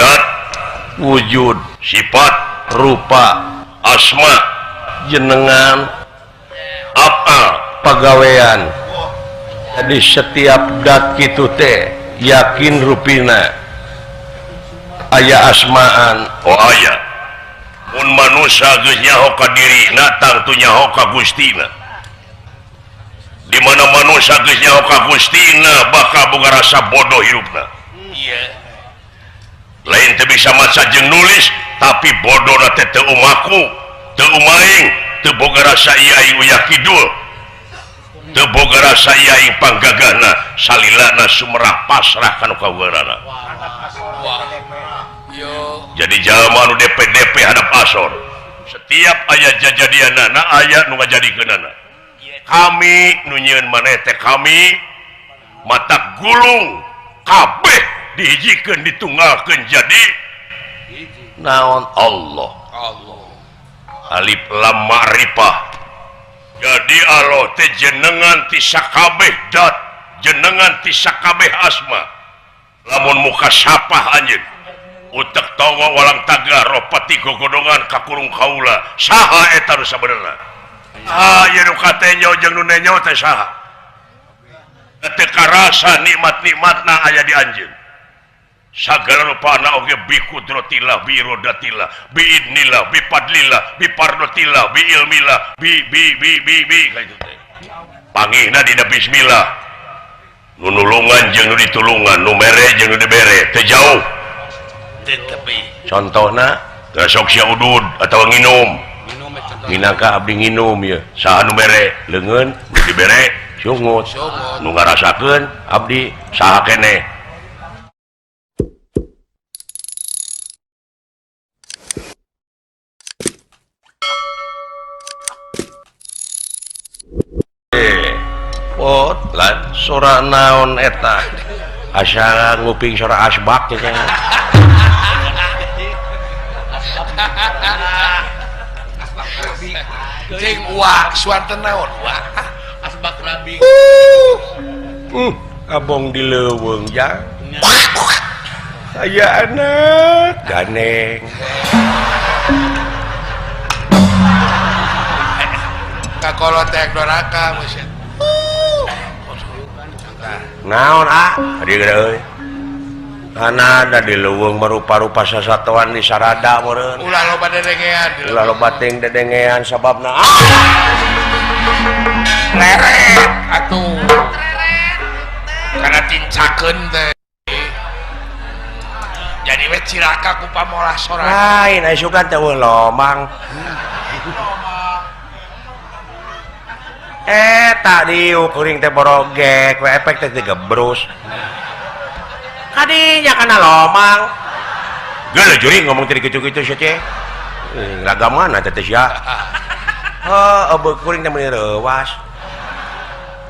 Dat wujud sifat rupa asma jenengan apa pagawean. Jadi setiap dat kitu teh yakin rupina aya asmaan. Oh aya mun manusia geus nyaho ka dirina tangtu nyaho ka Gustina. Di mana manusia geus nyaho ka Gustina bakal boga rasa bodoh hirupna. Iya. Lain teu bisa maca jeung nulis tapi bodona teh teu umaku, teu umaing, teu boga rasa ieu aing uyah kidul. Teu boga rasa ieu aing panggagahna salilana sumerah pasrah kana kawerana. Jadi jalma nu DP-DP hadap asor. Setiap aya jajadianana aya nu ngajadikeunana. Kami nu nyieun maneh teh kami mata gulung kabeh dihijikeun ditunggalkeun jadi naon Allah. Allah. Alif lam ma'rifah. Jadi Allah teh jenengan ti sakabeh dat, jenengan ti sakabeh asma. Lamun muka sapah anjeun utek tongo walang tagar ropati gogodongan kakurung kaula saha eta nu sabenerna. Ah ieu nu katenyo jeung nu nenyo teh saha? Teu karasa nikmat-nikmatna aya di anjeun. Sagala rupana oge bi kudratillah bi irodatillah bi idnillah bi fadlillah bi pardotillah bi ilmillah bi bi bi bi bi kitu teh. Pangihna dina bismillah. Nu nulungan jeung nu ditulungan, nu mere jeung nu dibere teu jauh. Contohna sok sia udud atawa nginum. Minangka abdi nginum ieu. Saha nu mere? Leungeun nu dibere sungut. Nu ngarasakeun abdi saha keneh. Oh, lan sora naon eta? Asa nguping sora asbak teh. Cing uak suanten naon uak asbak rabi. Abong di leuweung jang. Aya anak ganeng. Kakolot teh doraka musyid. Naon ah tadi euy. Kana ada di leuweung merupa-rupa sasatoan di sarada meureun. Ulah loba dedengean. Ulah loba ting dedengean sababna ah. Leret atuh. Kana tincakeun teh. Jadi we cilaka ku pamolah sorangan. Lain aya sugan teh eueuh lomang. Tak diuk kuring teh borogek we efek teh digebrus. Kadinya kana lomang. Geuleuh juring ngomong teh kitu-kitu sia teh. Raga mana teh teh sia? Heuh, eueuh kuring teh meuni reuwas.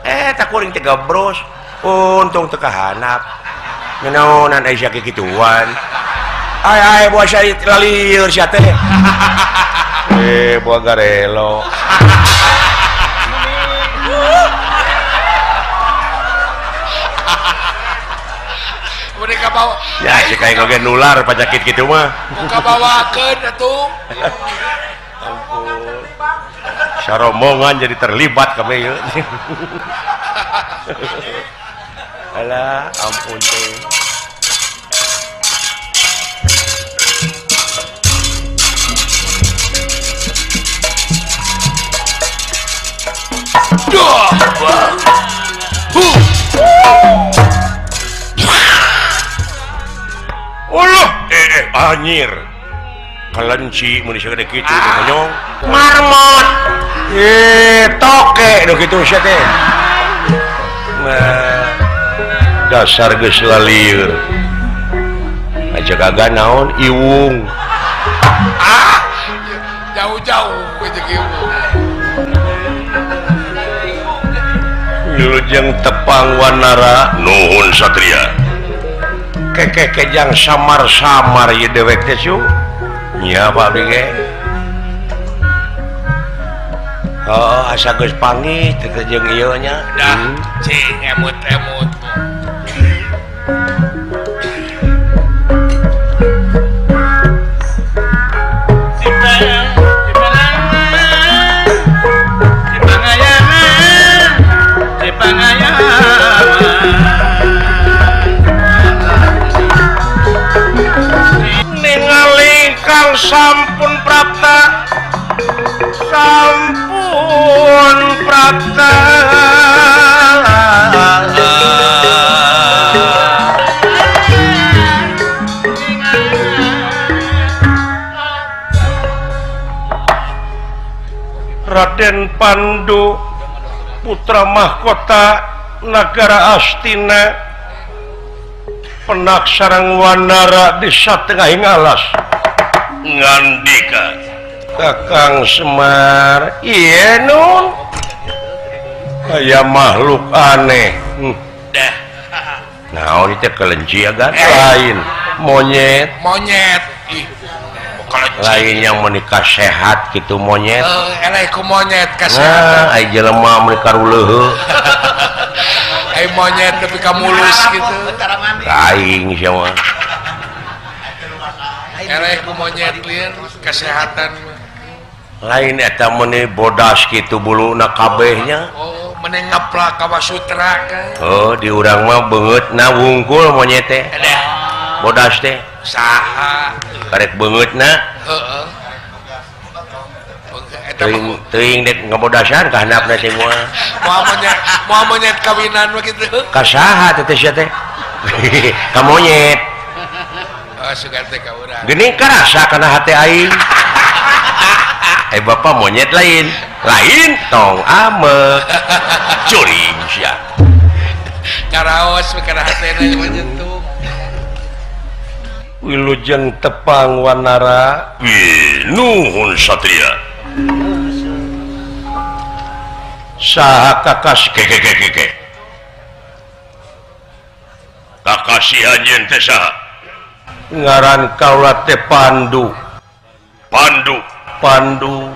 Tak kuring teh gebrus. Untung teu kahanap. Ngenaonan aya sia kikituan. Ay ay buah sia lalieur sia teh. Buah garelo. Bawa. Ya, si kayak oge nular penyakit gitu mah. Muka bawakeun atuh. Ampun. Saromongan jadi terlibat kabeh ieu. Alah, ampun teh. Duh. Allah, anjir. Kelenci mun sagede kitu teh monyong. Marmot. Toke nu kitu sia teh. Nah, dasar geus lalieur. Aja kagak naon iwung. Ah, jauh-jauh jeung iwung. Wilujeng tepang wanara nuhun satria. Kekeh kejang samar-samar ieu dewek teh su. Nya Pak abdi ge. Oh, asa geus panggih teh jeung ieu nya. Dah, cing emut-emut. Raden Pandu putra mahkota Nagara Astina penak sareng Wanara di satengahing alas. Ngandika Kakang Semar, ieu nun aya makhluk aneh. Dah. Naon ieu teh kelenci agan? Lain monyet. Monyet. Ih. Lain yang menikah sehat gitu monyet. Eleh ku monyet kasehatan. Nah, ai jelema meuni karuleuheuh. Ai monyet nepi ka mulus gitu. Aing sia mah. Eleh ku monyet lieur kesehatan. Lain eta meuni bodas kitu buluna kabehnya. Oh, meuni ngaplak ka Wasutra kan. Oh, di urang mah beungeutna wungkul monyet teh. Bodas teh. Saha karek beungeutna. Heeh. Teuing teuing dek ngabodasan ka handapna teh moal. Moal monyet kawinan mah kitu. Ka saha teh sia teh? Ka monyet. Oh, sugan teh ka urang. Geuning karasa kana hate aing. Eh bapak monyet lain. Lain tong amek. Curing sia. Karaos kana hatena monyet tuh. Wilujeng tepang Wanara. Nuhun satria. Saha kakas kekekekeke. Kakasih anjeun teh saha? Ngaran kaula teh Pandu. Pandu. Pandu.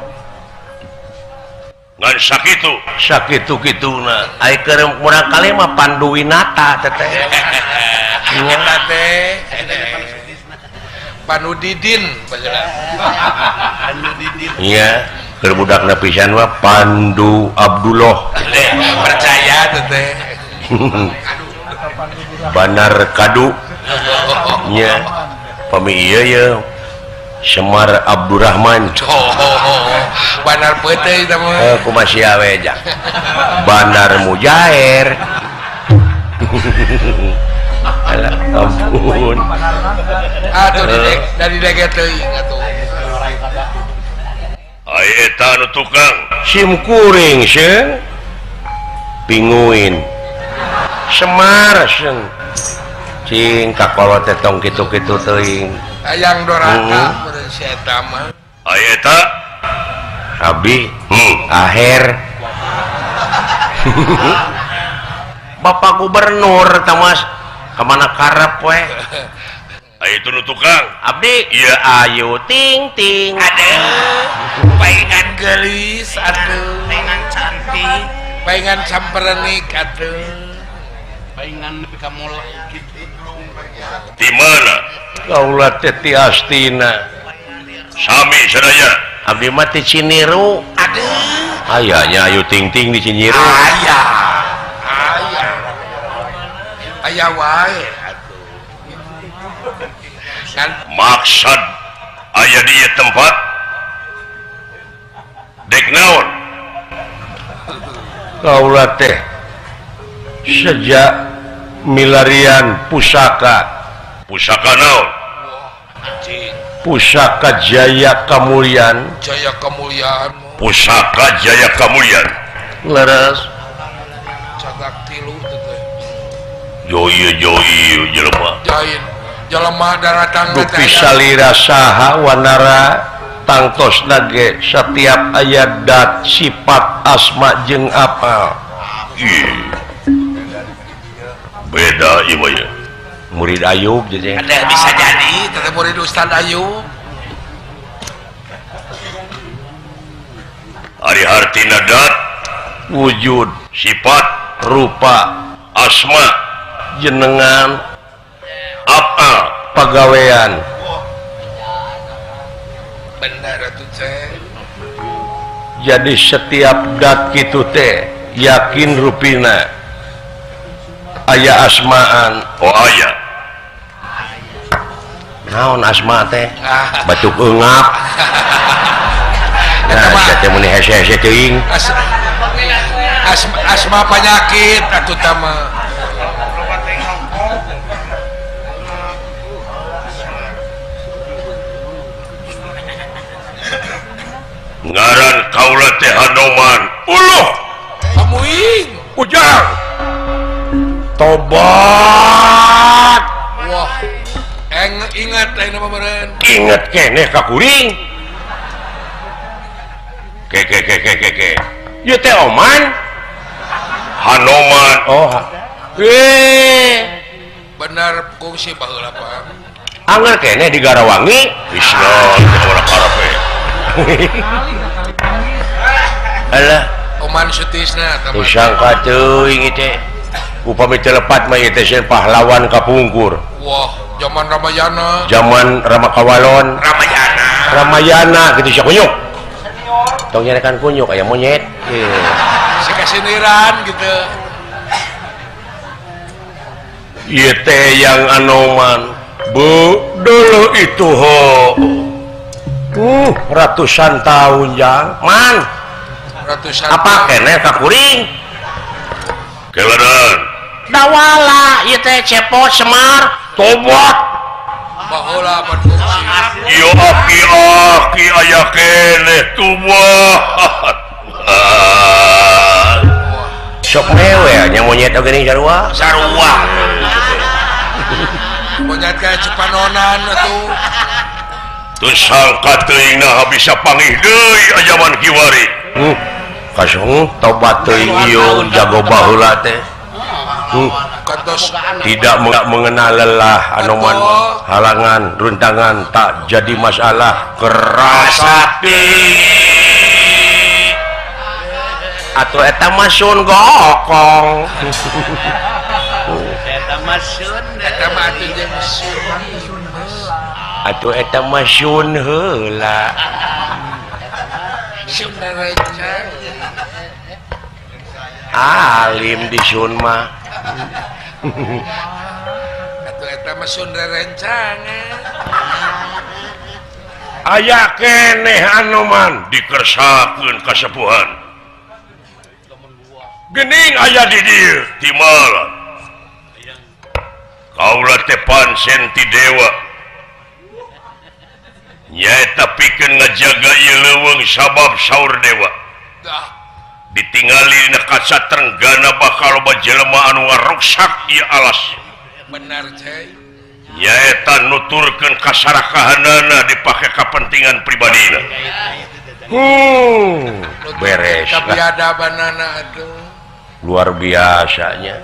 Ngan sakitu. Sakitu kituna. Ai keur murang kali mah Pandu Winata teh teh. Eta teh. Pandu Didin baheula. Pandu Didin. Iya, keur budakna pisan mah Pandu Abdullah. Percaya teh teh. Banar Kadu. Nya. Pami ieu ye Semar Abdurrahman. Oh, Banar peuteuy eta mah. Kumaha sia we ja. Banar Mujair. Alah, ampun. Atuh dari dege teuing atuh. Ai eta nu tukang sim kuring seung pinguin. Semar seung. Cing kakolot teh tong kitu-kitu teuing. Hayang doraka meureun si eta mah. Ai eta abdi aher. Bapak Gubernur tah Mas. Kemana karep we? Ayo itu nu tukang. Abdi, ieu ayu ting ting. Aduh, paingan geulis atuh. Paingan cantik, paingan samperenik atuh. Paingan nepi ka molek kitu. Di mana? Kaula teh ti Astina. Sami sadaya. Abdi mah ti Ciniru. Aduh. Aya nya ayu ting ting di Ciniru. Aya. Aya. Aya wae atuh. Kan maksud aya di ieu tempat dek naon? Kaula teh sejak milarian pusaka. Pusaka naon? Pusaka Jaya Kamulyan. Jaya Kamulyan. Pusaka Jaya Kamulyan. Leres. Cagak tilu teh. Joy joy jelema. Jain. Jelema daratang teh. Dupi salira saha Wanara tangtosna ge setiap aya dat sifat asma jeung apal. Beda ieu mah ya. Murid Ayub jadi. Ada bisa jadi teteh murid Ustaz Ayub. Ari hartina dat wujud sifat rupa asma jenengan apa pagawean. Benar atuh teh. Jadi setiap dat kitu teh yakin rupina aya asmaan. Oh aya. Naon asma teh? Batuk eungap. Nah, sia teh meuni hese-hese teuing. Asma penyakit atuh tah mah. Ngaran kaula teh Hanoman uluh amuing ujang tobat wah ingat lain apa meureun inget keneh ka kuring ke ke ke ke ke ke ieu teh Oman Hanoman oh benar kungsi baheula Pak anger keneh di Garawangi Islam ora karepe alah Oman Sutisna teu sangka teuing teh upami teu lepat mah ieu teh sieun pahlawan kapungkur wah zaman Ramayana zaman Ramakawalon Ramayana Ramayana kitu sia kunyuk tong nyarekan kunyuk aya monyet sikasiniran gitu ieu teh yang Anoman bu dulu itu ho ratusan tahun jang man ratusan apa keneh ka kuring keleran dawala ieu teh cepot Semar tobat baheula pan fungsi ieu aki-aki aya keneh tobat sok mewe nya monyet oge ning sarua sarua monyet ka Cipanonan atuh teu sangka teuing nah bisa pangih deui ajaman kiwari kasung tobat teuing ieu jago baheula teh tidak mengenal lelah Anoman halangan runtangan tak jadi masalah keras hati atau eta mah sun gokong eta mah sun eta mah atuh jeung sun atuh eta mah sun heula sun rencang alim di sun mah atuh eta mah sun rerencangan aya keneh Anoman dikersakeun kasepuhan gening aya di dieu timalan kaula teh pansen ti dewa nyaeta pikeun ngajaga ieu leuweung sabab saur dewa ditingali dina kaca trenggana bakal loba jelema anu ngaruksak ieu alas benar cai nyaeta nuturkeun kasarakahanana dipake kapentingan pribadina beres kebiadabanana atuh luar biasanya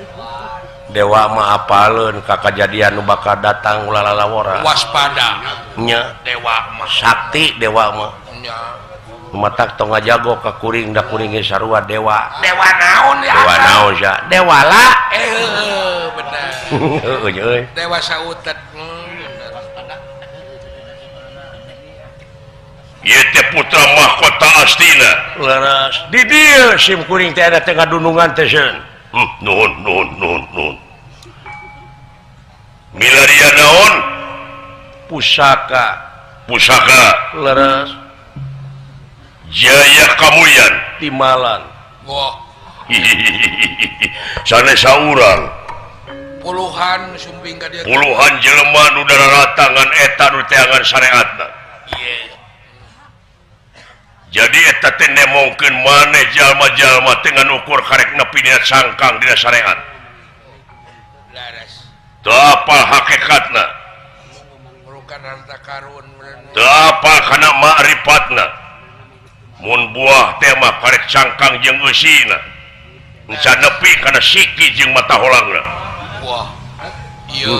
dewa mah apaleun ka kajadian nu bakal datang ulah lalawora waspada nya dewa mah sakti dewa mah nya matak tong ngajago ka kuring da kuring ge sarua dewa dewa naon ya dewa naon sia dewala bener heueuh euy dewa sautet ieu teh putra mahkota Astina leres di dieu sim kuring teh ada teh ngadunungan teh seun nuhun nuhun nuhun nuhun milaria naon pusaka pusaka leres Jaya Kamulyan timalan wah sanes saurang puluhan sumping ka dieu puluhan jelema nu daratangan eta nu teangan syariatna jadi eta teh nemongkeun maneh jalma-jalma teh ngan ukur karek nepi dina cangkang dina syariat leres teu apal hakikatna merukan harta karun teu apal kana makrifatna mun buah teh mah karek cangkang jeung eusina encan nepi kana siki jeung mata holangna wah ieu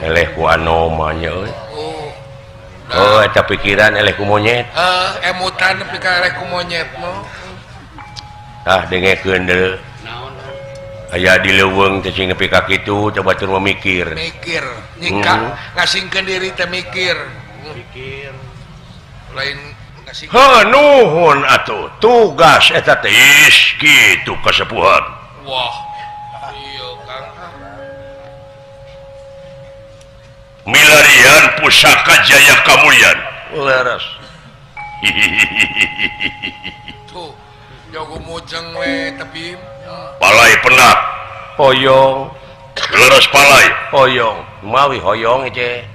eleh ku Anoma nya euy oh eta pikiran eleh ku monyet emutan nepi ka eleh ku monyet mah tah dengekeun deui naon aya di leuweung teh sing nepi ka kitu coba batur mah mikir mikir nyingkak ngasingkeun diri teh mikir mikir lain ngasingkeun heuh nuhun atuh tugas eta teh is kitu kasepuhan wah ieu Kang milarian pusaka Jaya Kamulyan leres tuh jago mojang we tapi palai penak hoyong leres palai hoyong mawi hoyong teh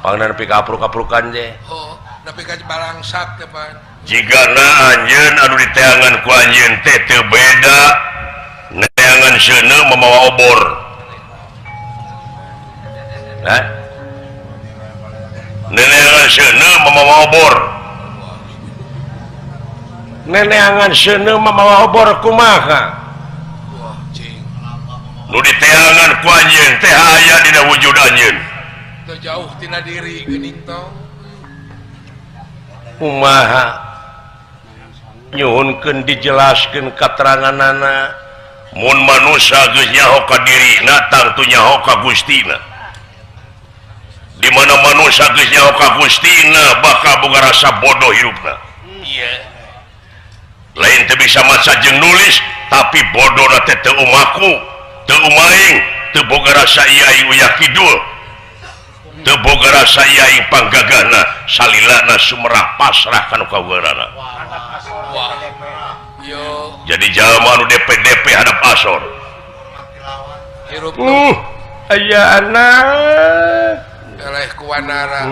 pangna nepi ka apruk-aprukan teh oh Nepi ka balangsak teh pan. Jigana anjeun anu diteangan ku anjeun teh teu beda neangan seuneu mamawa obor. Hah? Neneangan seuneu mamawa obor. Neneangan seuneu mamawa obor kumaha? Nu diteangan ku anjeun teh aya dina wujud anjeun. Teu jauh tina diri geuning tong. Kumaha? Nyuhunkeun dijelaskeun kateranganana. Mun manusia geus nyaho ka dirina tangtu nyaho ka Gustina. Di mana manusia geus nyaho ka Gustina bakal boga rasa bodoh hirupna. Iya. Lain teu bisa maca jeung nulis tapi bodona teh teu umaku, teu umaing, teu boga rasa ieu aing uyah kidul. Teu boga rasa ieu aing panggagahna, salilana sumerah pasrah kana kawerana. Wah. Yo. Jadi jalma nu DP-DP hadap asor. Hirup aya anak eleh ku wanara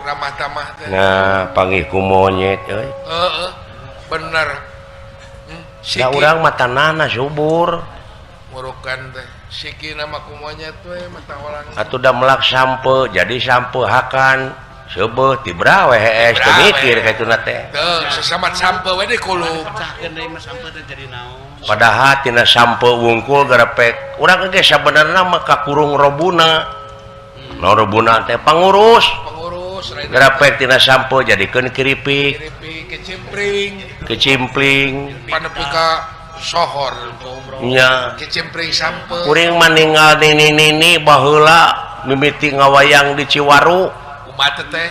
ramah tamah teh. Nah, panggih ku monyet euy. Heeh. Bener. Da urang mah tanahna subur. Murukan teh sikina mah ku monyet we mata orang. Atuh da melak sampe, jadi sampe hakan seubeuh tibra we hees teu mikir ka ituna teh. Teu sesamat sampe we dikulub. Pecahkeun deui mah sampe teh jadi naon. Padahal tina sampe wungkul garepek. Urang ge sabenerna mah kakurung robuna. Naon robuna teh pangurus. Pangurus garepek tina sampe jadikeun keripik. Keripik kecimpring. Kecimpling. Panepi ka sohor. Nya. Kecimpring sampe. Kuring mah ninggal nini-nini baheula mimiti ngawayang di Ciwaru. Kumaha teh?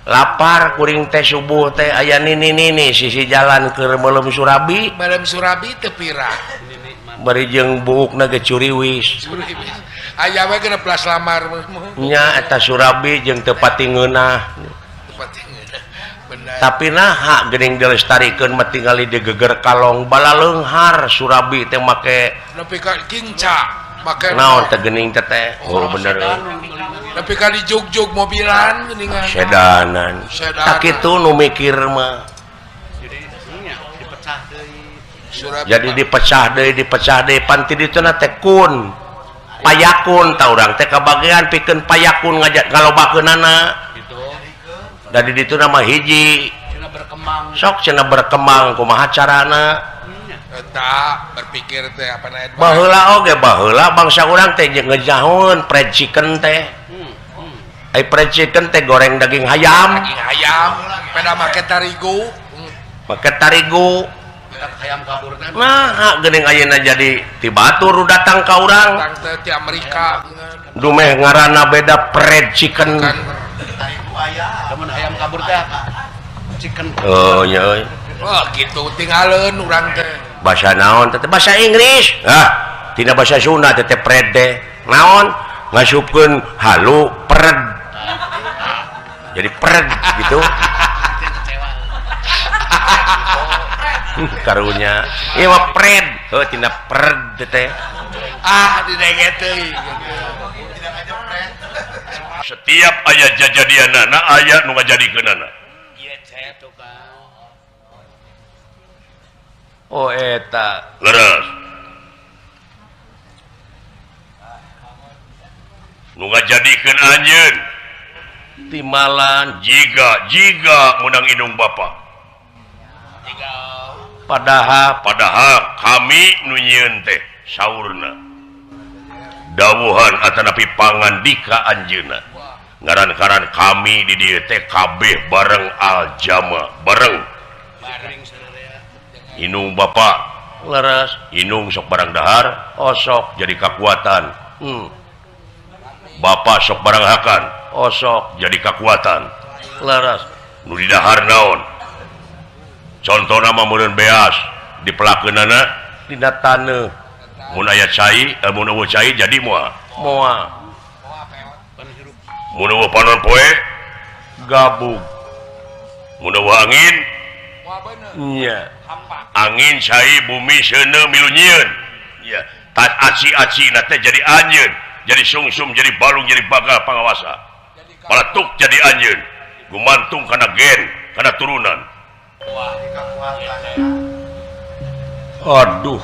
Lapar kuring teh subuh teh aya nini-nini sisi jalan keur meuleum surabi. Meuleum surabi teu pira. Bari jeung buukna ge curiwis. Curiwis. Aya we genep belas lamar. Nya eta surabi jeung teu pati ngeunah. Teu pati ngeunah. Bener. Tapi naha geuning dilestarikeun mah tingali digeger kalong balaleunghar surabi teh make nepi ka kinca. Make naon teh geuning teh teh. Oh bener. Nepi ka dijugjug mobilan geuningan. Sedanan. Tak kitu nu mikir mah. Jadi nya dipecah deui. Jadi dipecah deui pan ti dituna teh kun. Payakun ta urang teh kabagean pikeun payakun ngajak ngalobakeunana. Gitu. Da di dituna mah hiji. Cenah berkembang. Sok cenah berkembang kumaha carana? Eta berpikir teh apa na baheula oge baheula bangsa urang teh jeung ngejahoeun fried chicken teh. Ai fried chicken teh goreng daging hayam. Daging hayam peda make tarigu. Make tarigu. Hayam kabur teh. Nah, geuning ayeuna jadi ti batur datang ka urang. Datang teh ti Amerika. Dumeh ngaranna beda fried chicken. Tarigu ayam. Lamun hayam kabur teh chicken. Oh nya euy. Wah, gitu tinggalin urang teh. Bahasa naon teh bahasa Inggris. Ah, tina bahasa Sunda teh pred teh. Naon? Ngasupkeun halu pred. Jadi pred gitu. Karunya. Ieu mah pred. Heuh tina pred teh. Ah, didenge teuing. Setiap aya jajadianana aya nu ngajadikeunana. Oh eta leres nu ngajadikeun anjeun timalan jiga meunang indung bapa. Padahal kami nu nyieun teh saurna dawuhan atanapi pangandika anjeunna ngaran-ngaran kami di dieu teh kabeh bareng aljama bareng inung bapak leres inung sok barang dahar osok jadi kekuatan. Bapak sok barang hakan osok jadi kekuatan leres nu di dahar naon contohna mah meureun beas dipelakeunana dina taneuh mun aya cai mun eueuh cai jadi moal moal mun eueuh panon poe gabug mun eueuh angin nya angin cai bumi seuneu milu nyieun nya tas aci-aci na teh jadi anjeun jadi sungsum jadi balung jadi bagal pangawasa paletuk jadi anjeun Gumantung kana gen, kana turunan. Aduh.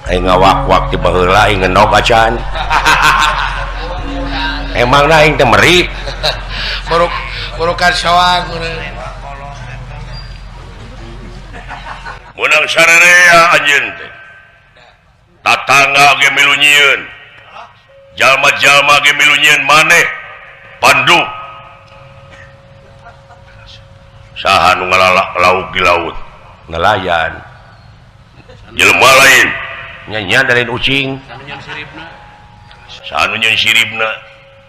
Aing ngawak-wak ti baheula aing ngenog acan. Emangna aing teh merik. Murukan soang menang sararea anjeun teh. Tatangga ge milu nyieun. Jalma-jalma ge milu nyieun maneh Pandu. Saha nu ngalalak lauk di laut? Nelayan. Jelema lain nya dari ucing. Saha nu nyeun siribna,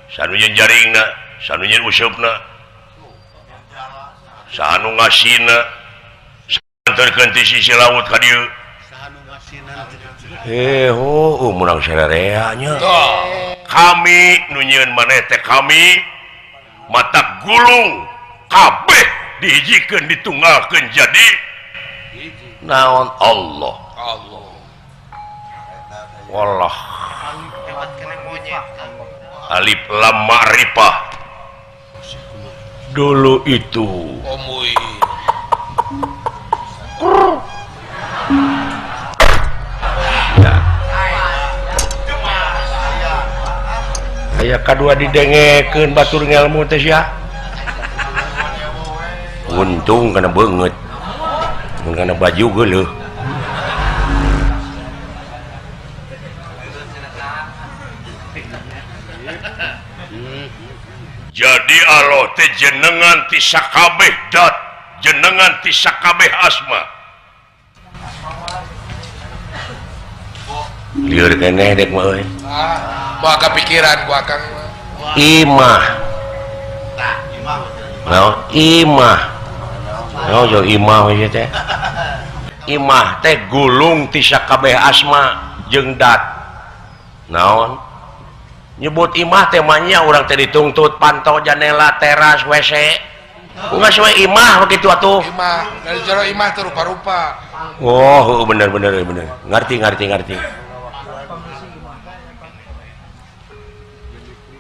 saha nu nyeun jaringna, saha nu nyeun useupna. Saha nu ngasina, antarkeun ti sisi laut ka dieu. Oh, menang sararea nya. Kami nu nyieun maneh teh kami mata gulung kabeh dihijikeun ditunggalkeun jadi naon Allah. Allah. Wallah. Alif lam ma'rifah. Dulu itu. Ya. Aya kadua didengekeun batur ngelmu teh sia. Untung kana beungeut. Mun kana baju geuleuh. Jadi Allah teh jenengan ti sakabeh dat, jenengan ti sakabeh asma. Lieur keneh dek mah euy. Moal kapikiran ku akang. Imah. Naon imah? Naon jo imah we teh? Imah teh gulung ti sakabeh asma jeung dat. Naon? Nyebut imah teh mah nya urang teh dituntut pantau janela teras WC. Geus we imah begitu atuh. Imah, dari jero imah teh rupa-rupa. Oh, bener bener bener. Ngerti ngerti ngerti.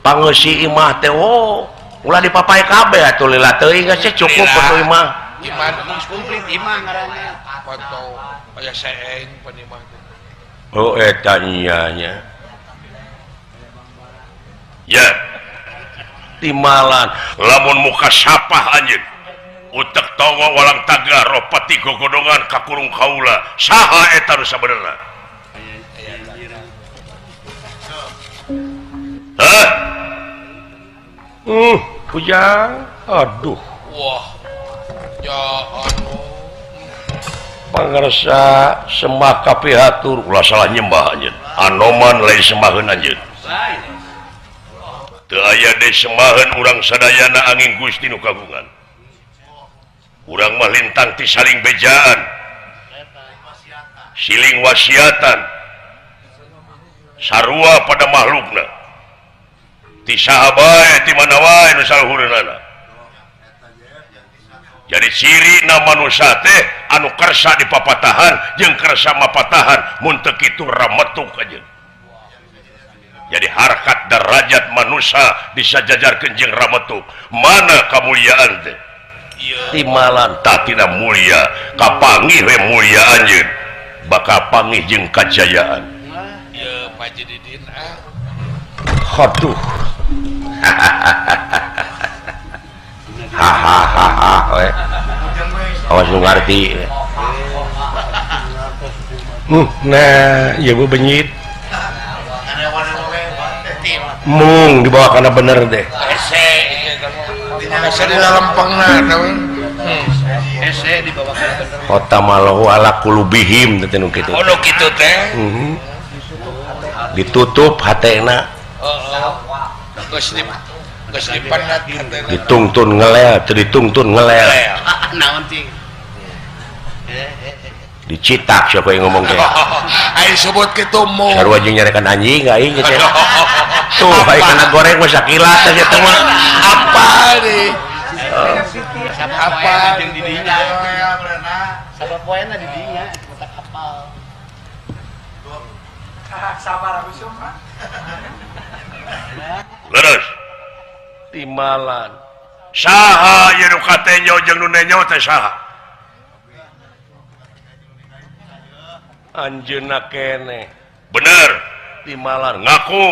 Pangeusi imah teh oh, ulah dipapai kabeh atuh lila teuing geus cukup atuh imah. Imah geus komplit imah ngaranna. Pantau aya seeng pan imah teh. Oh eta nya nya. Ya timalan lamun muka sapah anjeun utek tongo walang taga ropati gogodongan kakurung kaula saha eta nu sabenerna? Hah? Kujang aduh wah ya anu pangersa sembah kapihatur ulah salah nyembah anjeun anoman lain sembaheun anjeun. Teu aya deui sembaheun urang sadayana angin Gusti nu kagungan. Urang mah lintang ti saling bejaan. Siling wasiatan. Sarua pada makhlukna. Ti saha bae ti mana wae nu saluhureunana. Jadi ciri na manusia teh anu kersa dipapatahan jeung kersa mapatahan mun teu kitu rametuk aja. Jadi harkat derajat manusia disajajarkeun jeung rametuk. Mana kamuliaan teh? Timalan tatina mulia, kapanggih we mulia anjeun. Bakal panggih jeung kajayaan. Ieu Pak Haji Didin ah. Aduh. Hahaha we. Awas nu ngarti. Nah, ieu bu benyit. Mung dibawa karena bener deh. Hese di dalam pengna hese dibawa kana bener. Kota malahu ala kulubihim teh nu kitu. Oh nu kitu teh. Ditutup hatena. Heeh. Geus dipanat hatena. Ditungtun ngelel, teu ditungtun ngelel. Naon ting? Dicitak siapa yang ngomong teh. Aing sebut kitu mung. Sarua jeung nyarekan anjing aing teh. Tuh, aing kana goreng mah sakilat teh eta mah. Apa nih? Apa jeung di dinya? Sabab poena di dinya, otak apal. Sabar aku sih, Pak. Leres timalan saha ieu nu katenyo jeung nu nenyo teh saha anjeunna keneh bener timalan ngaku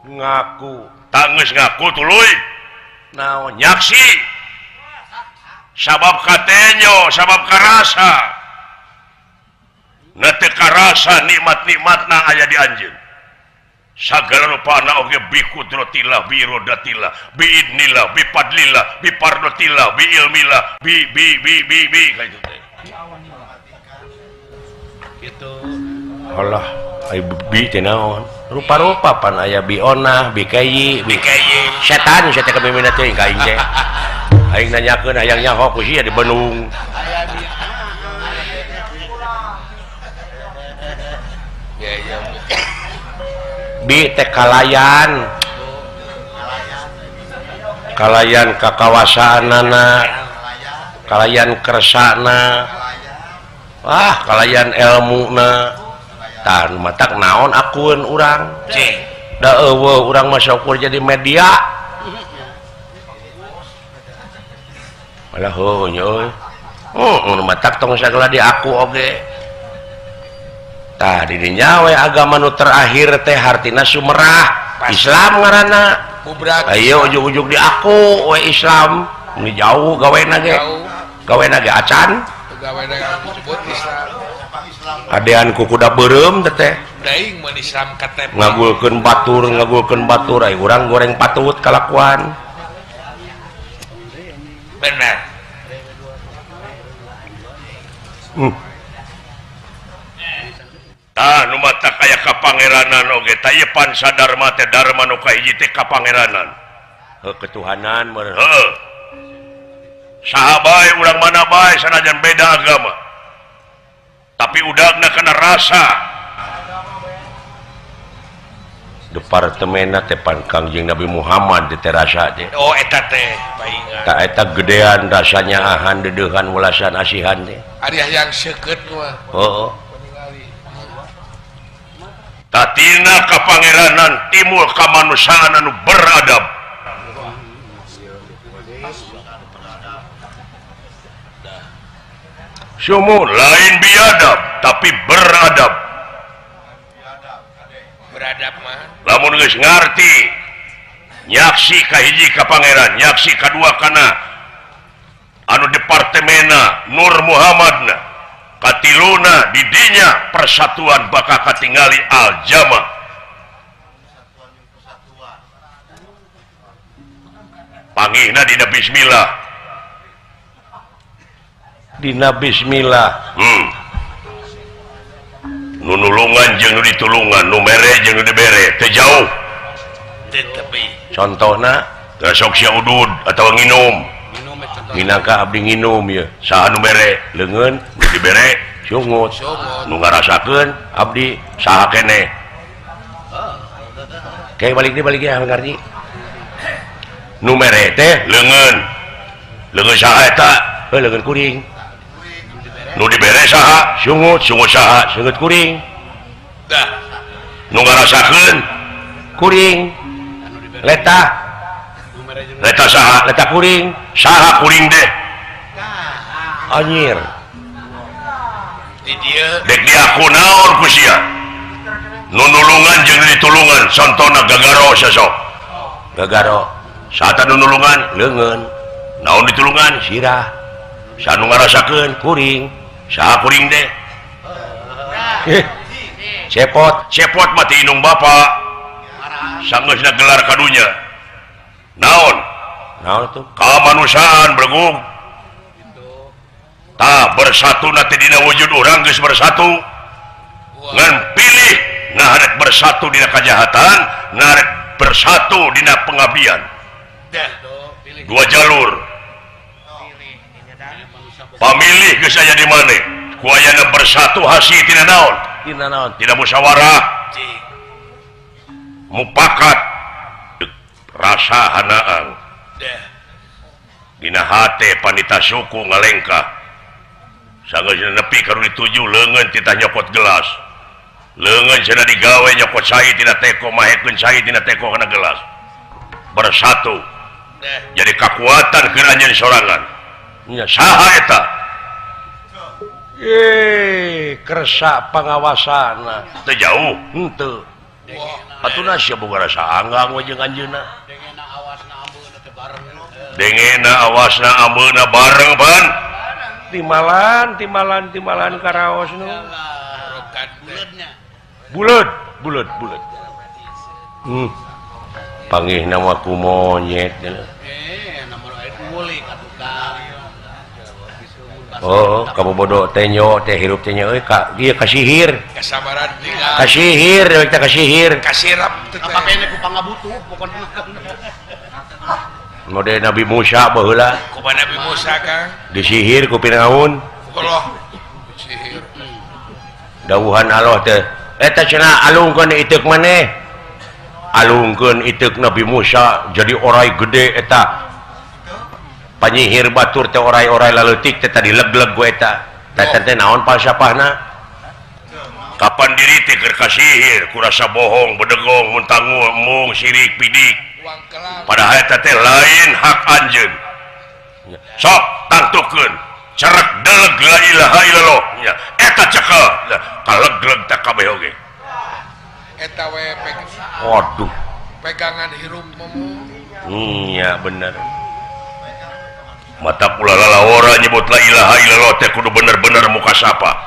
ngaku tanggeus ngaku tuluy naon nyaksi sabab katenyo sabab karasa na teu karasa nikmat-nikmatna aya di anjeun sagala rupana oge bi kudratillah bi irodatillah bi idnillah bi fadlillah bi pardotillah bi ilmillah bi bi bi bi bi ka itu teh gitu. Allah ai bi teh naon rupa-rupa pan aya bi onah bi kayi bi kayi setan sia teh kamimina teh ka aing teh aing nanyakeun hayang nyaho ku sia di Bandung aya bi ya ya bi teh kalayan kalayan kakawasaanana kalayan kersana wah kalayan elmuna tah matak naon akueun urang da eueuh urang mah syukur jadi media malah heuh nya euy matak tong sagala diaku oge tah di dinya we agama nu terakhir teh hartina sumerah Islam ngaranna ayo ujug-ujug diaku we Islam ini jauh gawena ge gawena ge acan gawena disebut Islam adean ku kuda beureum teh daing mun Islam KTP ngagulkeun batur ai urang goreng patut kalakuan bener tah nu mata kaya kapangeranan oge tah ieu pansa dharma teh dharma nu kahiji teh kapangeranan heuh ketuhanan meureun heuh saha bae urang mana bae sanajan beda agama tapi udagna kana rasa departemenna teh pan Kangjeng Nabi Muhammad teh rasa teh oh eta teh paingan tah eta gedean rasanya ahan deudeuhan welasan asihan teh ari hayang seukeut mah heuh tatina kapangeranan timul kamanusiaan anu beradab sumun lain biadab tapi beradab beradab mah lamun geus ngarti nyaksi kahiji ka pangeran nyaksi kadua kana anu departemena Nur Muhammadna katiluna didinya persatuan bakal katingali al-jama pangihna dina bismillah dina bismillah nu nulungan jeung nu ditulungan nu mere jeung nu dibere teu jauh teu tepi contohna teu sok sia udud atawa nginum minangka abdi nginum ieu saha nu mere leungeun nu dibere sungut nu ngarasakeun abdi saha keneh kayak balik deui ah ngarti nu mere teh leungeun leungeun saha eta heuh leungeun kuring nu dibere saha sungut sungut saha sungut kuring dah nu ngarasakeun kuring letah leta saha leta kuring saha kuring deh anjir di dieu dek diaku naon ku sia nu nulungan jeung ditulungan contona gagaro sosok gagaro saha nu nulungan leungeun naon ditulungan sirah saha nu ngarasakeun kuring saha kuring deh cepot cepot mati indung bapa sanggeusna gelar kadunya naon naon tuh kamanusiaan bergung tah bersatu nanti dina wujud urang geus bersatu ngan pilih nah rek bersatu dina kajahatan nah rek bersatu dina pengabdian dua jalur pamilih geus aya di maneh ku ayana bersatu hasil tina naon tina naon tina musyawarah mupakat rasa hanaang dina hate panita suku ngalengkah sanggeus nepi ka dituju leungeun titah nyokot gelas Leungeun cenah digawe nyokot cai tina teko mahekeun cai tina teko kana gelas. Bersatu. Jadi kekuatan keur anjeun sorangan. Nya saha eta? Kersa pangawasana. Teu jauh henteu. Atuh sia boga rasa anggang we jeung anjeunna. Dengena awasna ambeuna bareng pan. Timalan timalan timalan karaos nu. Buleud buleud buleud. Pangihna mah ku monyet. Oh, kamu bodoh tenyo teh hirup tenyo euy ka ieu kasihir. Kasabaran tinggal. Kasihir we teh kasihir. Kasirap teh. Apa pene ku pangabutuh pokona. Mode Nabi Musa baheula. Kumaha Nabi Musa Kang? Disihir ku Firaun. Allah sihir. Dawuhan Allah teh eta cenah alungkeun iteuk maneh. Alungkeun iteuk Nabi Musa jadi orai gede eta. Panyihir batur teh orai-orai laleutik teh tadi leg-leg ku eta. Teh teh naon falsafahna? Kapan diri teh keur kasihir ku rasa bohong, bedegong, muntangu, embung, sirik, pidik. Padahal eta teh lain hak anjeun. Sok tangtukeun, cerek deleg la ilaha illallah. Nya eta cekel, kaleg-leg teh kabeh oge. Eta we waduh. Pegangan hirup momo. Iya bener. Mata pula lalawara nyebut la ilaha illallah teh kudu bener-bener muka sapa.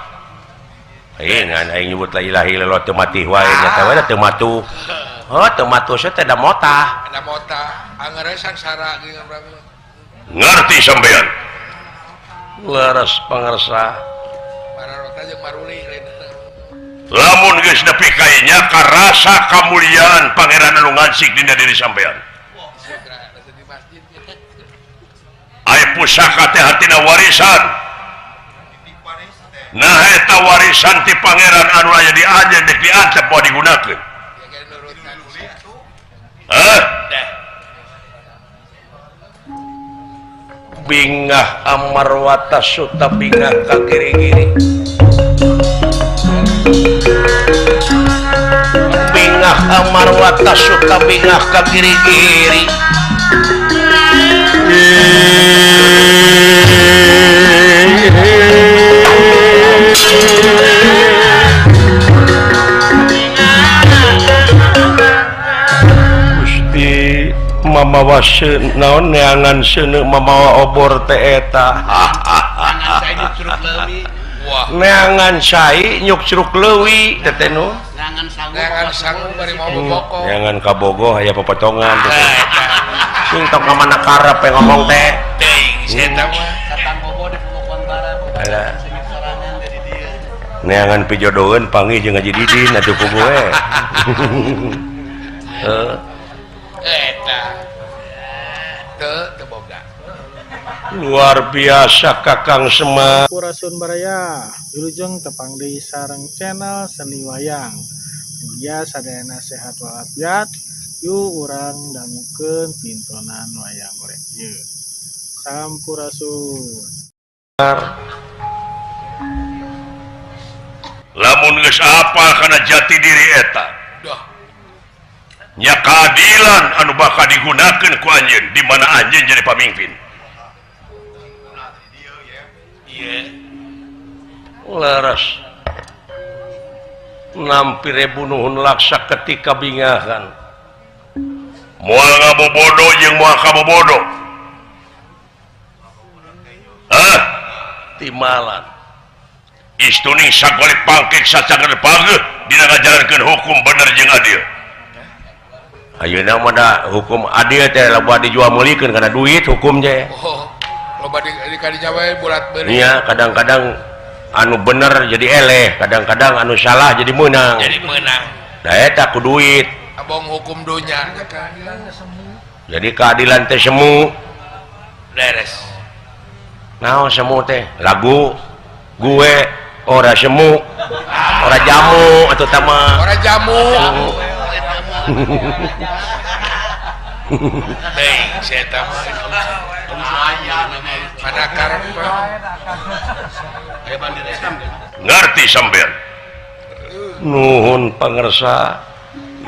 Aing aing nyebut la ilaha illallah teu mati wae nya teh we teu matuh. Oh, teu matuh teh da motah. Da motah, angeur sangsara jeung ngerti sampean. Leres pangersa. Mararota jeung maruli lain. Lamun geus nepi ka nya karasa kamuliaan pangeran anu ngansik dina diri sampean. Ai pusaka teh hartina warisan. Nah eta warisan ti pangeran anu aya di anjeun dek diantep moal digunakeun. Hah? Bingah amarwata suta bingah ka kiri-kiri. Bingah amarwata suta bingah ka kiri-kiri. Gusti mamawa naon neangan seuneu mamawa obor teh eta. Neangan cai nyuk curug leuwi teh teh nu. Neangan sangu bari mau boboko. Neangan ka Bogo aya popotongan teh. Sing tok ka mana karep ngomong teh. Teuing eta mah. Satang bobo di Pemokon Barat. Neangan pijodoheun panggih jeung Haji Didin atuh ku gue. Heeh. Eta. Teu teu boga. Luar biasa Kakang Semar. Sampurasun baraya, wilujeng tepang deui sareng channel Seni Wayang. Mugia sadayana sehat walafiat. Yuk urang dangukeun pintonan wayang golek ieu. Sampurasun. Lamun geus apal kana jati diri eta. Nya keadilan anu bakal digunakeun ku anjeun di mana anjeun jadi pamimpin. Leres. Nampi ribu nuhun laksa ketika bingahan. Moal ngabobodo jeung moal kabobodo. Hah? Timalan. Istuning sagolek pangkek sacager pangeuh dina ngajalankeun hukum bener jeung adil. Ayeuna mah da hukum adil teh loba dijual meulikeun kana duit hukum teh. Oh, loba di kadinya wae bulat beureum. Iya, kadang-kadang anu bener jadi eleh, kadang-kadang anu salah jadi meunang. Jadi meunang. Da eta ku duit. Abong hukum dunya. Jadi keadilan teh semu. Beres. Naon semu teh? Lagu gue ora semu, ora jamu atau tama. Ora jamu. Teuing saya mah. Mana karep. Ngerti sampean. Nuhun pangersa.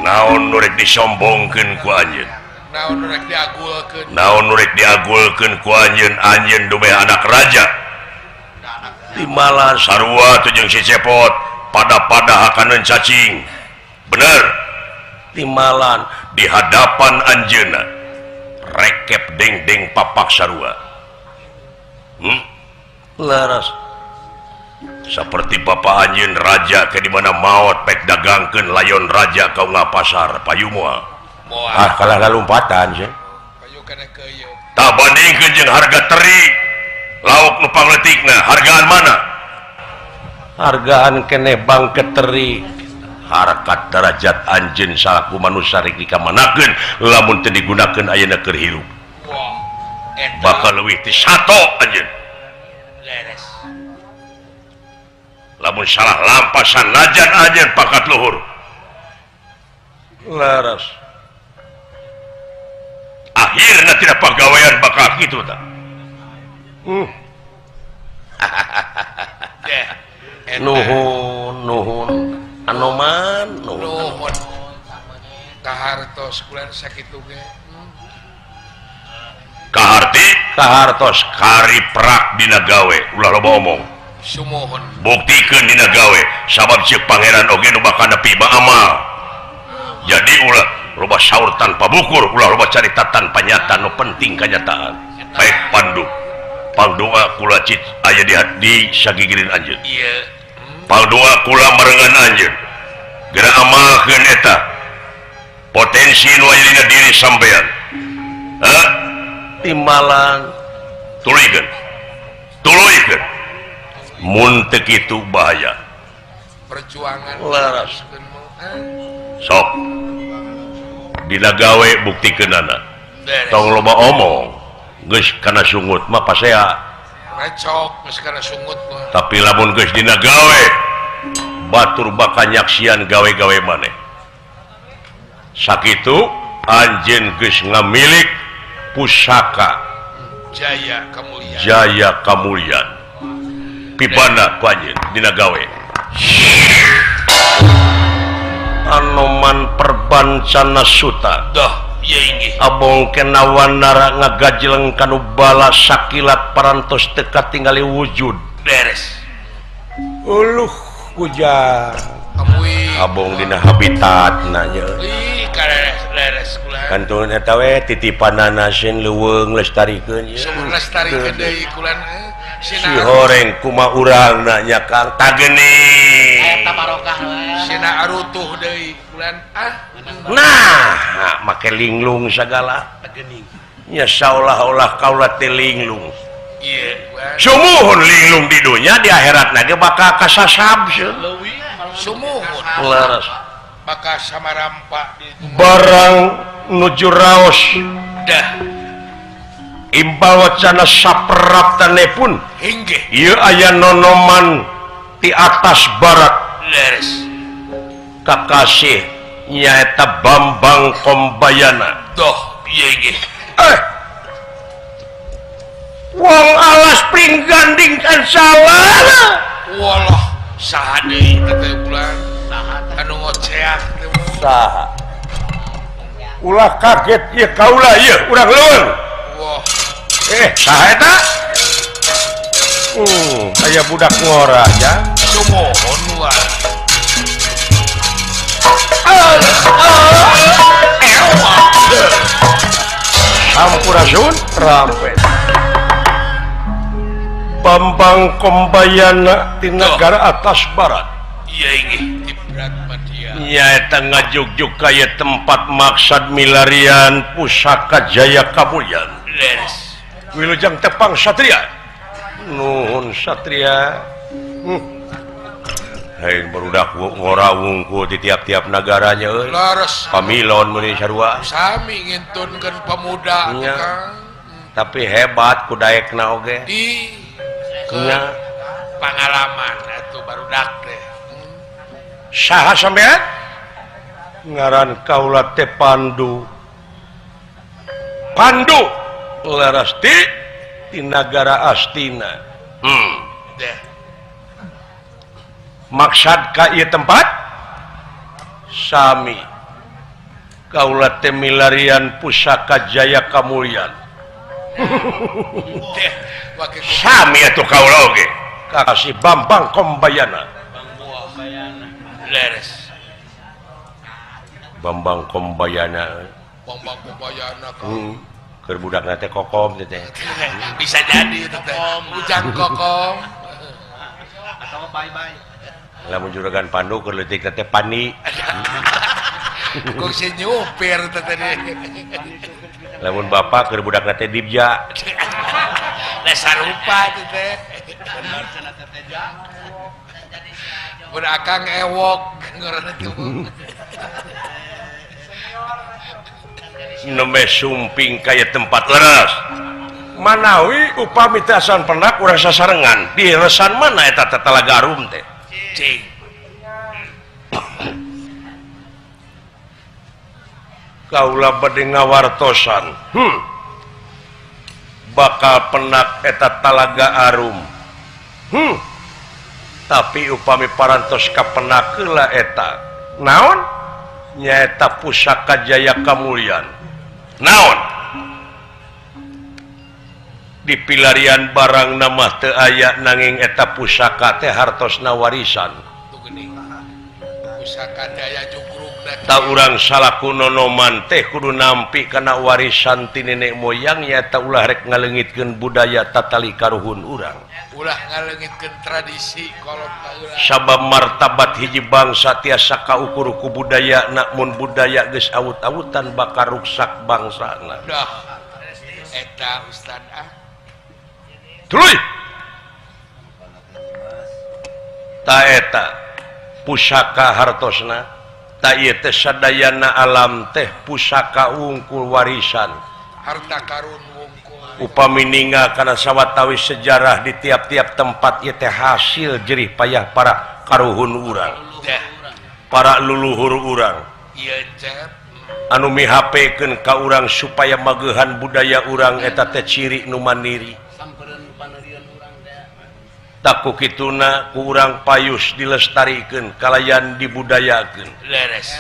Naon nu rek disombongkeun ku anjeun? Naon nu rek diagulkeun? Naon nu rek diagulkeun ku anjeun? Anjeun dumeh anak raja. Timbalan sarua teh jeung si Cepot pada-pada hakaneun cacing. Bener. Timbalan di hadapan anjeunna rekep deng-deng papak sarua. Laras. Seperti bapak anjeun raja ke di mana maot pek dagangkeun layon raja kau ngapasar payu moal. Ah kalah lalumpatan sih. Payu kana keuyeuh. Tah bandingkeun jeung harga teri lauk nu pangletikna hargaan mana? Hargaan keneh bangke teri. Harkat derajat anjeun salaku manusia rek dikamanakeun lamun teu digunakeun ayeuna keur hirup. Bakal leuwih ti sato anjeun. Leres. Lamun salah lampah sanajan anjeun pangkat luhur. Laras. Akhirna tidak pagawean bakal kitu tah. Nuhun nuhun Anoman nuhun. Kahartos kulan sakitu ge. Kaharti kahartos kari prak dina gawe ulah loba omong. Sumuhun. Buktikeun dina gawe sabab ceuk pangeran oge nu bakal nepi mah amal. Jadi ulah loba saur tanpa bukur, ulah loba carita tanpa nyata, nu penting kanyataan. Baik Pandu. Pangdoa kula cit aya di sagigireun anjeun. Ieu. Pangdoa kula marengan anjeun. Geura amalkeun eta. Potensi nu aya dina diri sampean. Hah? Timbalan tuluykeun. Tuluykeun. Mun teu kitu bahaya. Perjuangan laras. Sok. Dina gawe buktikeunana. Tong loba omong. Geus kana sungut mah pasea. Recok geus kana sungut mah. Tapi lamun geus dina gawe batur bakal nyaksian gawe-gawe maneh. Sakitu anjeun geus ngamilik pusaka Jaya Kamulyan. Jaya Kamulyan. Pibana ku anjeun dina gawe. Anoman Perbancana Suta. Dah. Abong kena wanara ngagajleng kanu bala sakilat parantos teka tingali wujud beres. Uluh kujang abong dina habitat nanya. Ih leres kula. Kantun eta we titipanana sin leuweung lestarikeun ieu. Lestarikeun deui kulan si horeng kuma urang nanya Kang tageni. Eta barokah we. Sina arutuh deui kulan ah. Nah, make linglung sagala. Nya saolah-olah kaula teh linglung. Ieu. Sumuhun linglung di dunya di akhirat ge bakal kasasab sieun. Sumuhun. Leres. Bakal samarampa di barang nuju raos. Dah. Imbal wacana sapraptane pun inggih. Ieu aya nonoman ti atas barat. Leres. Kakasih nyaeta Bambang Kombayana. Doh, piye inggih? Wong alas pringganding kan salah. Walah, saha deui teh bulan? Saha anu ngoceak teh? Saha? Ulah kaget ieu kaula ieu urang leuweung. Wah. Saha eta? Aya budak ngora ya. Sumuhun wae. Sampurasun rampet. Bambang Kombayana di negara atas barat. Iya inggih di Berat Madya. Nyaeta ngajugjug kaya tempat maksad milarian pusaka Jaya Kamulyan. Leres. Wilujeng tepang satria. Nuhun satria. Hei barudak ngora wungku di tiap-tiap negaranya euy. Leres. Pamilon meuni sarua. Sami ngintunkeun pemuda nya. Kang. Tapi hebat ku daekna oge. Di nya pengalaman atuh barudak teh. Saha sampean? Ngaran kaula teh Pandu. Pandu leres di nagara Astina. Deh. Maksad ka ieu tempat sami kaula teh milarian pusaka Jaya Kamulyan. Sami atuh kaula oge kasih Bambang Kombayana. Leres. Bambang Kombayana. Bambang Kombayana. Keur budakna teh kokom teh. Bisa jadi teh. Ujang kokom. Atau bye-bye. Lamun juragan Pandu keur leutik teh pani. Kok si nyupir teh tadi. Lamun bapak keur budakna teh dibja. Lah sarupa teh. Bener cenah teh ja. Mun akang ewok ngaranna teh. Nembe sumping kaya tempat leres. Manawi upami teh asan penak urang sasarengan di resan mana eta teh Talaga Arum teh. Cing. Kaula bade ngawartosan. Bakal penak eta Talaga Arum. Tapi upami parantos kapenak heula eta. Naon? Nyaeta pusaka Jaya Kamulyan. Naon? Dipilarian barang nama teu aya nanging eta pusaka teh hartosna warisan. Pusaka daya jugrugna. Ta urang salaku nonoman teh kudu nampi kana warisan ti nenek moyang nyaeta ulah rek ngaleungitkeun budaya tatali karuhun urang. Ulah ngaleungitkeun tradisi kolot baheula. Sabab martabat hiji bangsa tiasa kaukur ku budayana, mun budaya geus awut-awutan bakal ruksak bangsana. Dah. Eta ustad ah. Tuluy. Ta eta pusaka hartosna, ta ieu teh sadayana alam teh pusaka wungkul warisan. Harta karun wungkul. Upami ningal kana sawatawis sejarah di tiap-tiap tempat ieu teh hasil jerih payah para karuhun urang. Para luluhur urang. Ieu cep anu mihapekeun ka urang supaya mageuhan budaya urang eta teh ciri nu mandiri. Taku kituna ku urang payus dilestarikeun kalayan dibudayakeun. Leres.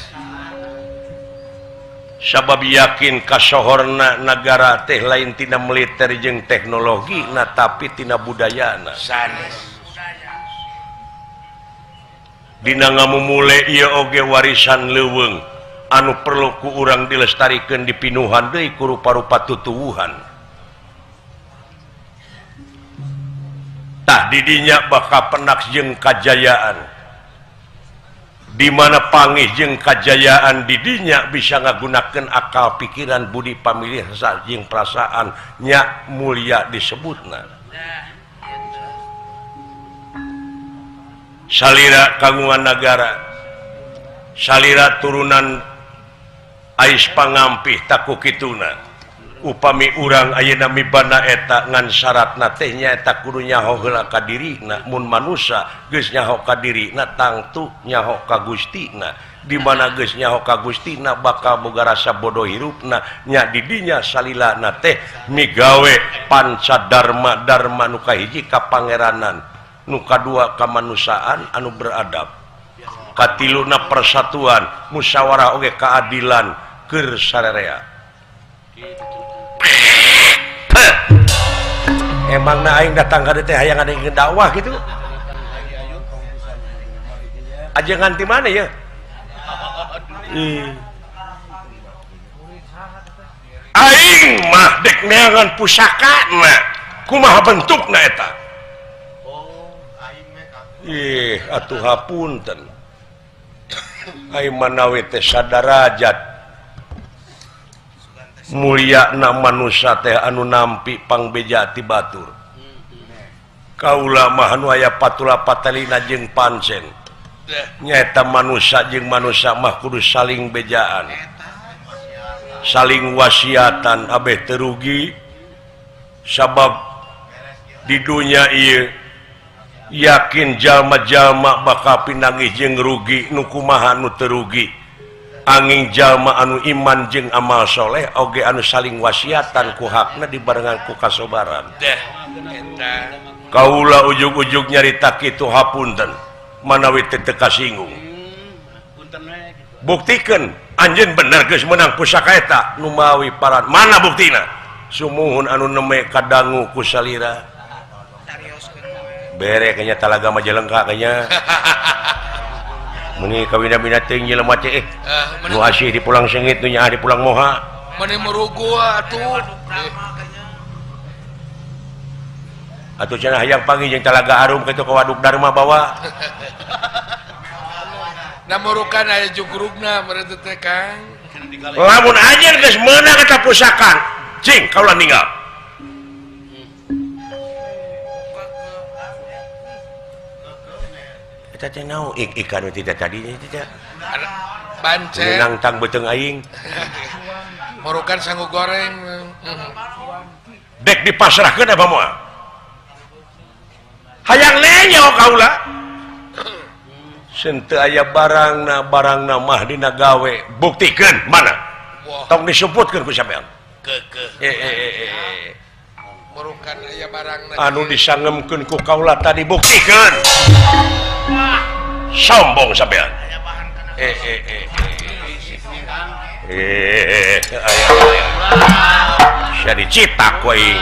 Sabab yakin kasohorna nagara teh lain tina militer jeung teknologi na tapi tina budayana. Sanes. Dina ngamumule ieu oge warisan leuweung anu perlu ku urang dilestarikeun dipinuhan deui ku rupa-rupa tutuwuhan. Tah didinya bakal penak jeung kajayaan. Di mana pangih jeung kajayaan didinya bisa ngagunakeun akal pikiran budi pamilih jeung perasaan nya mulia disebutna. Salira kagungan nagara, salira turunan Ais pangampih taku kituna. Upami urang ayeuna mibana eta ngan syaratna teh nyaeta kudu nyaho heula ka dirina, mun manusa geus nyaho ka dirina tangtu nyaho ka Gustina. Di mana geus nyaho ka Gustina bakal boga rasa bodoh hirupna nya didinya salilana teh migawe panca dharma dharma nu kahiji ka pangeranan, nu kadua kamanusiaan anu beradab, katiluna persatuan, musyawarah oge keadilan keur sararea. Emang na aing datang ka dieu teh hayang ada yang dakwah gitu. Aja nganti mana ya? Aing mah dek neangan pusakana. Kumaha bentukna eta? Ih, atuh hapunten. Aing manawi teh sadarajat mulia na manusia teh anu nampi pangbeja ti batur. Kaula mah anu aya patula patalina jeung pancen. Nyaeta manusia jeung manusia mah kudu saling bejaan. Saling wasiatan abeh teu rugi sabab di dunya ieu yakin jalma-jalma bakal pinanggih jeung rugi nu kumaha nu teu rugi. Angin jalma anu iman jeung amal soleh oge anu saling wasiatan ku hakna dibarengan ku kasobaran. Kaula ujug-ujug nyarita kitu hapunten. Manawi teu teu kasinggung. Buktikeun anjeun bener geus meunang pusaka eta numawi paran. Mana buktina? Sumuhun anu neme kadangu ku salira. Bere kayaknya talaga Majalengka kayaknya. Meni kawina-wina teuing jelema teh nu asih di pulang sengit nu nyaah di pulang moha. Meni murugu atuh. Atuh cenah hayang panggih jeung Talaga Arum kitu ka Waduk Dharma bawa. Na murukan aya jugrugna meureun teh Kang. Lamun anjeun geus meunang eta pusaka, cing kaula ninggal. Eta teh naon ikan tidak tadi teh. Bancen. Nangtang beuteung aing. Murukan sangu goreng. Dek dipasrahkeun apa moal? Hayang lenyo kaula. Sente aya barangna barangna mah dina gawe buktikeun mana? Tong disebutkeun ku sampean. Keukeuh. Murukan aya barangna anu disangemkeun ku kaula tadi buktikeun. Sombong sampean. Sia dicitak ku aing.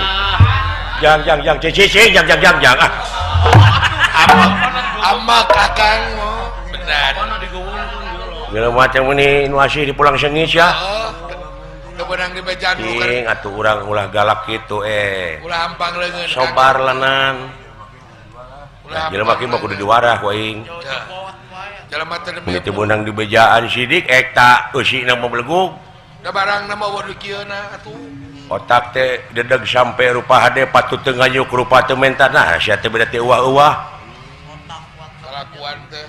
Jang jang jang cicing jang jang jang jang ah. Ama kakang benar. Jelema teh meuni nu asih di pulang sengit ya. Teu beunang dibejaan cing atuh urang ulah galak kitu Ulah hampang leungeun. Sobar lanan. Jelema kieu mah kudu diwarah ku aing. Jelema teh teu beunang dibejaan sidik eta eusina mah belegug. Da barangna mah waduh kieuna atuh. Otak teh dedeg sampai rupa hade patut teu nganyuk rupa teu menta nah sia teh beda teh uah-uah. Kalakuan teh.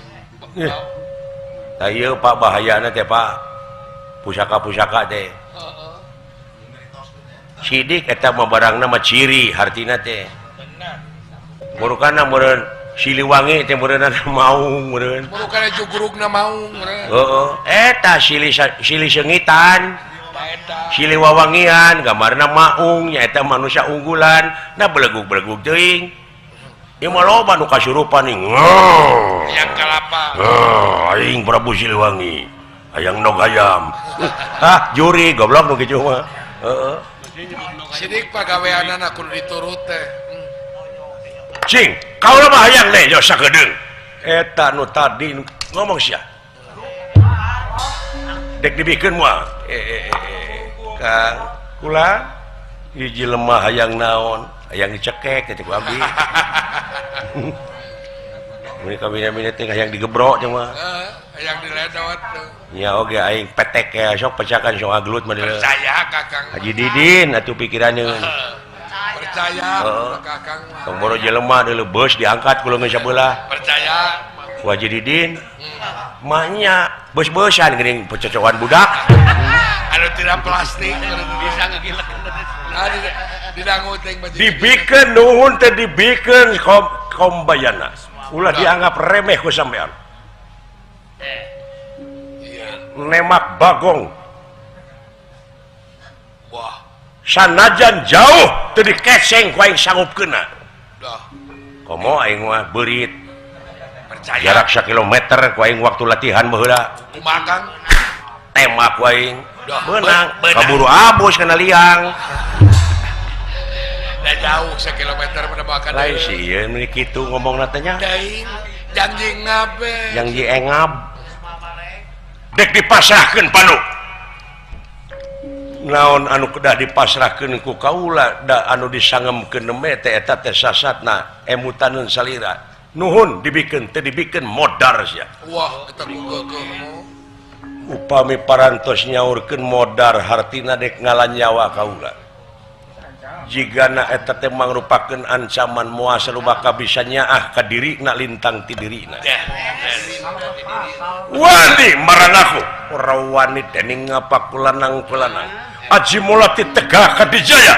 Tah ieu Pak bahayana teh Pak. Pusaka-pusaka teh. Heeh. Sidik eta mah barangna mah ciri hartina teh. Benar. Murukana meureun Siliwangi teh meureunna maung meureun. Murukana jugrugna maung meureun. Heeh. Eta silih sengitan. Silih wawangian gambarna maung nyaeta manusia unggulan nah belegug-belegug teuing. Ieu mah loba nu kasurupan nih. Hayang kalapa. Aing Prabu Siliwangi. Hayang nog hayam. Hah, juri goblok nu kitu mah. Heeh. Sidik pagaweanana kudu diturut teh. Cing, kaula mah hayang leh yo sakedeung. Eta nu tadi ngomong sia. Dek dibikeun moal. Kang, kula hiji lemah hayang naon, hayang dicekek teh ku abdi. Mun kawina-wina teh hayang digebrok teh mah. Hayang diledot. Nya oge aing petek ya sok pecakan sok agelut mah. Percaya Kakang. Haji Didin atuh pikirannya. Percaya Kakang mah. Tong boro jelema deuleu beus diangkat ku leungeun sabelah. Percaya. Ku Haji Didin. Mahnya beus-beusan geuning pecocokan budak. Anu tidak plastik bisa ngegilek. Dibikeun nuhun teh dibikeun kombayana. Ulah dianggap remeh ku sampean. Nemak bagong. Wah. Sanajan jauh teu dikeseng ku aing sanggup keuna. Komo aing mah beurit. Jarak sakilometer ku aing waktu latihan baheula. Kumaha Kang? Tembak ku aing. Beunang, kaburu abus kana liang. Da jauh sakilometer mah bakan. Lain sieun meuni kitu ngomongna teh nya. Teuing janji ngab. Janji engab. Dek dipasrahkeun panu. Naon anu kedah dipasrahkeun ku kaula da anu disangemkeun neme teh eta teh sasatna emutaneun salira. Nuhun dibikeun teu dibikeun modar sia. Wah, eta geukeuh. Upami parantos nyaurkeun modar hartina dek ngalanyawa kaula. Jigana eta teh mangrupakeun ancaman moal salubaka bisa nyaah ka dirina lintang ti dirina. Wani marang aku ora wani dening ngapa kulanang-kulanang. Aji mulati tegak kadijaya.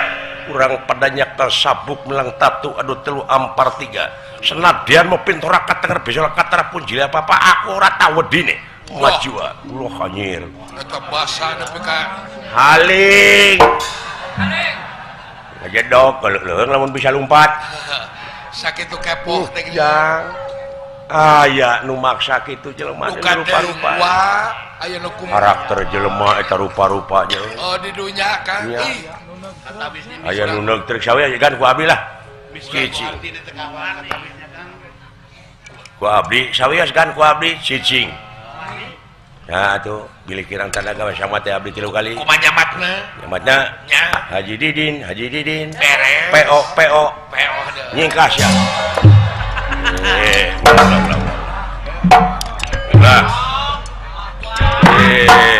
Urang pada nyekel sabuk melang tatu aduh telu ampar tiga. Senadyan mau pintora katenger bisa katara punjil apa-apa aku ora tau wedine. Maju ulah anjir. Eta basa nepi ka haling. Haling. Ngajedog leuleung lamun bisa lumpat. Sakitu kepoh teh jang. Aya nu maksa kitu jelema rupa-rupa. Aya nu kumaha karakter jelema eta rupa-rupa nya. Oh di dunya kan. Ih. Aya nu neug trek sawe kan ku abdi lah. Cicing. Ku abdi sawios kan ku abdi cicing. Nah tuh bilih kirang tanaga sama teh abdi 3 kali. Kumaha nyamatna? Nyamatna nya Haji Didin, Haji Didin. Beres. PO PO. PO nyingkas ya. Ulah ulah. Ulah.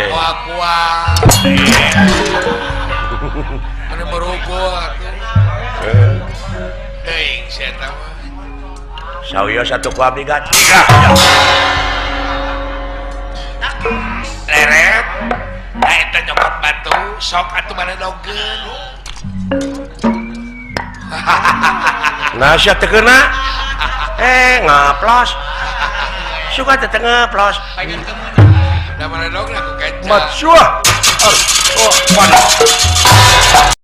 Kuah kuah. Mana merugo atuh. Teuing sia eta mah. Sawios atuh ku abdi gan. Nyingkah. Leret. Da eta nyokot batu, sok atuh baredogeun. Nah sia teu keuna. Ngaplos. Suka teh teu ngaplos. Da baredogna ku kenca. Matsuah. Oh, panas.